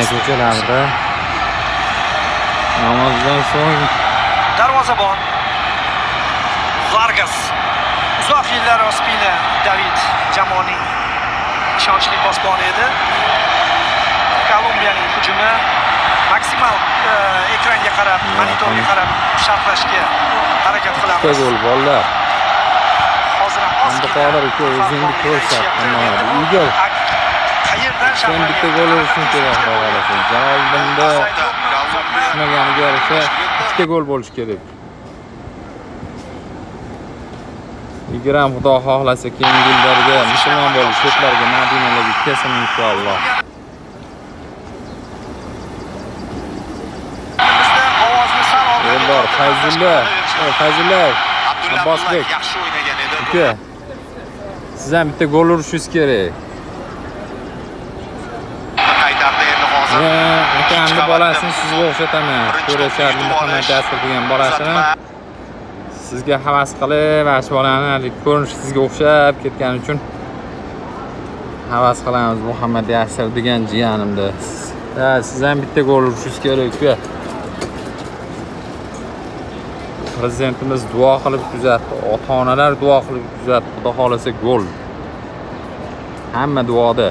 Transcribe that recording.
Ko'chalarda namozdan so'ng Darvozabon Vargas. Uzoq yillar Ospina David jamoaning ishonchli posboni edi. Kolumbiyaning hujumi maksimal ekranga qarab, monitorga qarab sharhlashga harakat Bitta qilamiz. gol, bolalar. Hozir ham Endi ozgina Qodir uka, farq o'zingni borligini ko'rsat, aytishyapti. hamma. Endi bu Igor. Qayerdan Sen bitta gol urishing kerak, xudo xohlasa. Jaloliddinda tushmaganiga yarasha ikkita gol bo'lishi kerak. Igor ham xudo xohlasa keyingi yillarga musulmon bo'lib, chetlarga, Madinalarga kelsin inshaalloh. Bizda ovozni sal orqaga Eldor tortib Fayzulla, Fayzullayev, Abdulla Abbosbek. Abdullayev yaxshi o'ynagan edi. Uka, siz ham bitta gol urishingiz kerak. Qaytardi endi hozir. Men akamni Ikkinchi bolasini qavatda sizga o'xshataman. birinchi To'ra to'pni Sharli yutib Muhammad olish. Jasir degan bolasini Uzatma. sizga havas qilib, ana shu bolani haligi ko'rinishi sizga o'xshab ketgani uchun havas qilamiz Muhammad Yasir degan jiyanimda. Ha, siz ham bitta gol urishingiz kerak, uka. Prezidentimiz duo qilib kuzatdi, ota-onalar duo qilib kuzatdi. Xudo xohlasa gol. Hamma duoda.